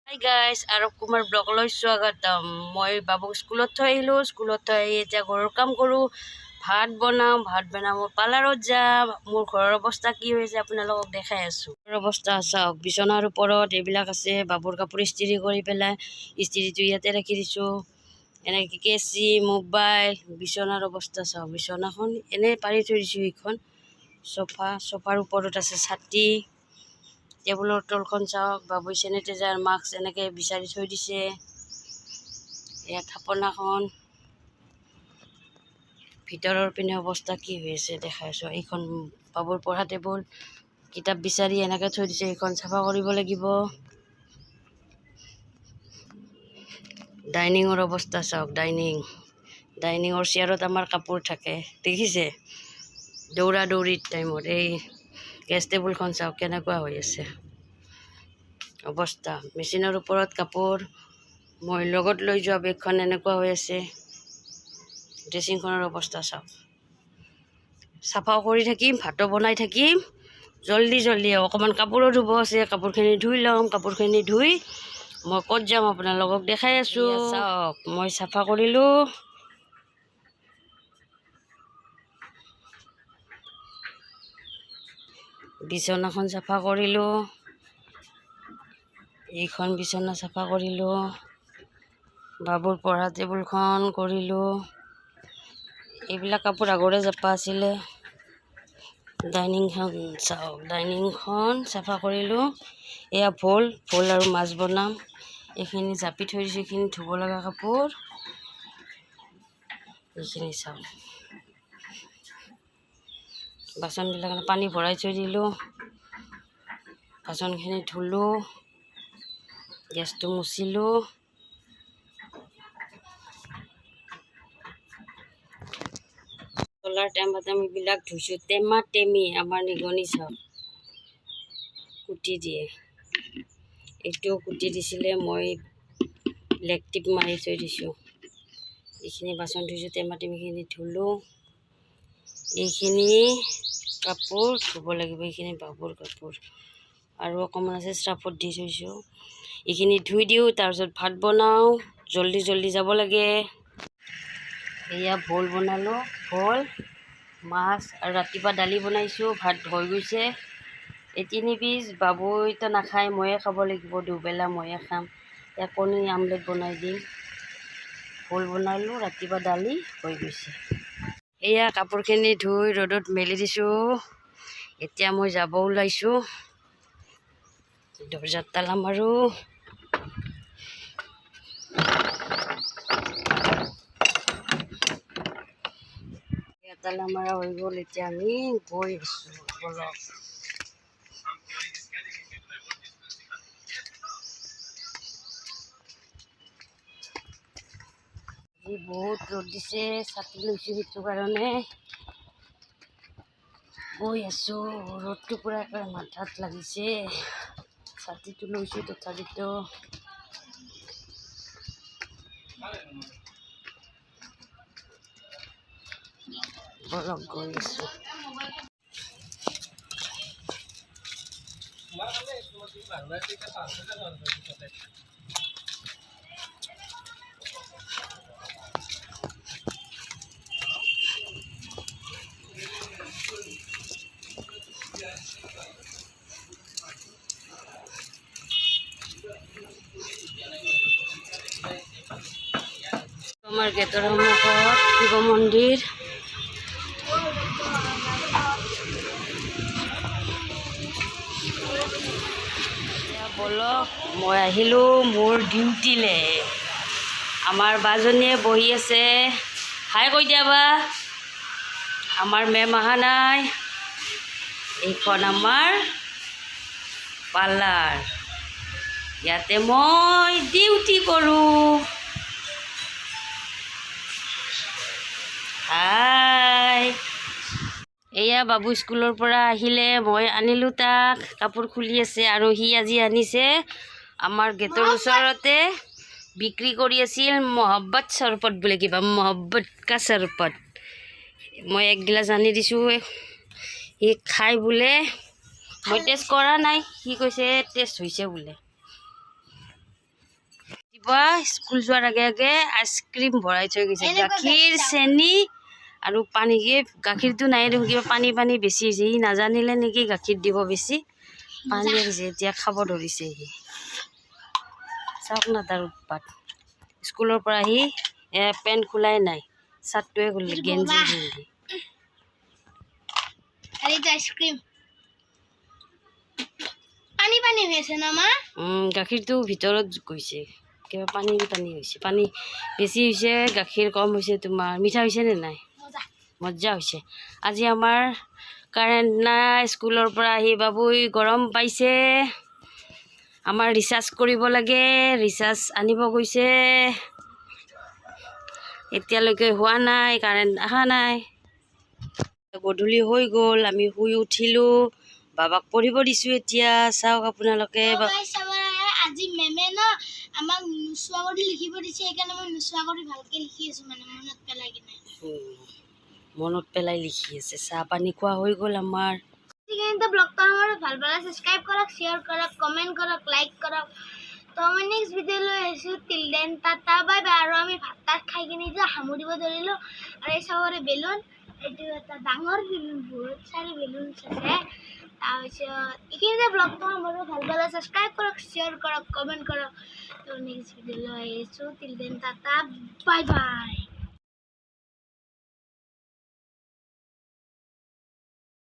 Hi guys, আৰৱ কুমাৰ ব্লগলৈ স্বাগতম। মই বাবুক স্কুলত থৈ আহিলোঁ। স্কুলত থৈ আহি এতিয়া ঘৰৰ কাম কৰোঁ, ভাত বনাওঁ। ভাত বনাওঁ, মই পাৰ্লাৰত যাম। মোৰ ঘৰৰ অৱস্থা কি হৈছে আপোনালোকক দেখাই আছোঁ। ঘৰৰ অৱস্থা চাওক, বিচনাৰ ওপৰত এইবিলাক আছে। বাবুৰ কাপোৰ ইস্ত্ৰি কৰি পেলাই ইস্ত্ৰিটো ইয়াতে ৰাখি দিছোঁ। এনেকৈ কেঁচি, মোবাইল। বিচনাৰ অৱস্থা চাওক, বিচনাখন এনেই পাৰি থৈ দিছোঁ। এইখন চোফা, চোফাৰ ওপৰত আছে ছাতি। টেবুলৰ তলখন চাওক, বাবুই চেনিটাইজাৰ, মাস্ক এনেকৈ বিচাৰি থৈ দিছে। এয়া থাপনাখন। ভিতৰৰ পিনে অৱস্থা কি হৈ আছে দেখাই আছোঁ। এইখন বাবুৰ পঢ়া টেবুল, কিতাপ বিচাৰি এনেকৈ থৈ দিছে। এইখন চাফা কৰিব লাগিব। ডাইনিঙৰ অৱস্থা চাওক, ডাইনিঙৰ চেয়াৰত আমাৰ কাপোৰ থাকে, দেখিছে? দৌৰা দৌৰিৰ টাইমত। এই গেছ টেবুলখন চাওক, কেনেকুৱা হৈ আছে অৱস্থা। মেচিনৰ ওপৰত কাপোৰ, মই লগত লৈ যোৱা বেগখন এনেকুৱা হৈ আছে। ড্ৰেছিংখনৰ অৱস্থা চাওক। চাফাও কৰি থাকিম, ভাতো বনাই থাকিম জল্দি জল্দি। অকণমান কাপোৰো ধুব আছে, কাপোৰখিনি ধুই ল'ম। কাপোৰখিনি ধুই মই ক'ত যাম আপোনালোকক দেখাই আছোঁ। চাওক, মই চাফা কৰিলোঁ। বিচনাখন চাফা কৰিলোঁ, এইখন বিচনা চাফা কৰিলোঁ, বাবুৰ পঢ়া টেবুলখন কৰিলোঁ। এইবিলাক কাপোৰ আগৰে জপা আছিলে। ডাইনিংখন চাওক, ডাইনিংখন চাফা কৰিলোঁ। এয়া ভোল, ভোল আৰু মাছ বনাম। এইখিনি জাপি থৈ দিছোঁ, এইখিনি ধুব লগা কাপোৰ। এইখিনি চাওক, বাচনবিলাক পানী ভৰাই থৈ দিলোঁ, বাচনখিনি ধুলোঁ, গেছটো মুচিলোঁ। কলাৰ টেমা টেমিবিলাক ধুইছোঁ। টেমা টেমি আমাৰ নিগনি চাওক, কুটি দিয়ে। এইটোও কুটি দিছিলে, মই ব্লেক টিপ মাৰি থৈ দিছোঁ। এইখিনি বাচন ধুইছোঁ, টেমা টেমিখিনি ধুলোঁ। এইখিনি কাপোৰ ধুব লাগিব, এইখিনি বাবুৰ কাপোৰ আৰু অকণমান আছে, চাৰ্ফত দি থৈছোঁ। এইখিনি ধুই দিওঁ, তাৰপিছত ভাত বনাওঁ। জল্দি জল্দি যাব লাগে। এয়া ভোল বনালোঁ, ভোল মাছ আৰু ৰাতিপুৱা দালি বনাইছোঁ। ভাত হৈ গৈছে। এই 3 পিচ বাবুইতো নাখায়, ময়ে খাব লাগিব। দুবেলা ময়ে খাম। এতিয়া কণী আমলেট বনাই দিম। ভোল বনালোঁ, ৰাতিপুৱা দালি হৈ গৈছে। এয়া কাপোৰখিনি ধুই ৰ'দত মেলি দিছোঁ। এতিয়া মই যাব ওলাইছোঁ। দৰ্জাত তালা মাৰোঁ। তালা মাৰা হৈ গ'ল। এতিয়া আমি গৈ আছোঁ, বলক। আজি বহুত ৰ'দ দিছে, ছাতি লৈছোঁ, সেইটো কাৰণে গৈ আছোঁ। ৰ'দটো পূৰা একেবাৰে মাথাত লাগিছে। ছাতিটো লৈছোঁ, তথাপিতো বলক, গৈ আছোঁ। আমাৰ গেটৰ সন্মুখত শিৱ মন্দিৰ। বলক, মই আহিলোঁ মোৰ ডিউটিলে। আমাৰ বাজনীয়ে বহি আছে। হাই কৈ দিয়া বা। আমাৰ মেম অহা নাই। এইখন আমাৰ পাৰ্লাৰ, ইয়াতে মই ডিউটি কৰোঁ। হাই, এয়া বাবু স্কুলৰ পৰা আহিলে, মই আনিলোঁ তাক। কাপোৰ খুলি আছে আৰু সি আজি আনিছে, আমাৰ গেটৰ ওচৰতে বিক্ৰী কৰি আছিল, মহব্বত চৰবত বোলে, কিবা মহব্বত কা চৰবত। মই এক গিলাচ আনি দিছোঁ, সি খাই বোলে। মই টেষ্ট কৰা নাই, সি কৈছে টেষ্ট হৈছে বোলে। ৰাতিপুৱা স্কুল যোৱাৰ আগে আগে আইচক্ৰীম ভৰাই থৈ গৈছে। এনেকুৱা। গাখীৰ, বেছি। চেনি আৰু পানী। কি গাখীৰটো নাই দেখোন, কিবা পানী পানী বেছি হৈছে। সি নাজানিলে নেকি গাখীৰ দিব বেছি পানী হৈছে। এতিয়া খাব ধৰিছে সি। চাওক না তাৰ উৎপাত। স্কুলৰ পৰা আহি পেণ্ট খোলাই নাই, চাৰ্টটোৱে খুলিলে। এইটো গেঞ্জি বগা। পিন্ধি। আৰু এইটো আইচক্ৰীম পানী পানী হৈ আছে ন, মা? গাখীৰটো ভিতৰত গৈছে, কিবা পানী পানী হৈছে। পানী বেছি হৈছে, গাখীৰ কম হৈছে। তোমাৰ মিঠা হৈছে নে নাই? মজা। মজা হৈছে। আজি আমাৰ কাৰেণ্ট নাই। স্কুলৰ পৰা আহি বাবুই গৰম পাইছে। আমাৰ ৰিচাৰ্জ কৰিব লাগে, ৰিচাৰ্জ আনিব গৈছে, এতিয়ালৈকে হোৱা নাই, কাৰেণ্ট অহা নাই। গধূলি হৈ গ'ল, আমি শুই উঠিলোঁ। বাবাক পঢ়িব দিছোঁ এতিয়া। চাওক আপোনালোকে। তো guys, আমাৰ আজি মেমে ন আমাক নোচোৱা কৰি লিখিব দিছে। সেইকাৰণে মই নোচোৱা কৰি ভালকে লিখি আছো, মানে মনত পেলাই কিনে। মনত পেলাই লিখি আছে। চাহ পানী খোৱা হৈ গ'ল আমাৰ। কিন্তু ব্লগটো আমাৰ ভাল পালে ছাবস্ক্ৰাইব কৰক, শ্বেয়াৰ কৰক, কমেণ্ট কৰক, লাইক কৰক। তো মই নেক্সট ভিডিঅ' লৈ আহিছোঁ। Till then, tata, bye bye. আৰু আমি ভাত তাত খাই কিনে এতিয়া সামৰিব ধৰিলোঁ। আৰু এই চবৰে বেলুন, এইটো এটা ডাঙৰ বেলুন, বহুত চাৰি বেলুন আছে। তাৰপিছত এইখিনিতে ব্লগটো সামৰোঁ। ভাল পালে ছাবস্ক্ৰাইব কৰক, শ্বেয়াৰ কৰক, কমেণ্ট কৰক। তো নেক্সট ভিডিঅ' লৈ আহিছোঁ। Till then, tata, bye bye.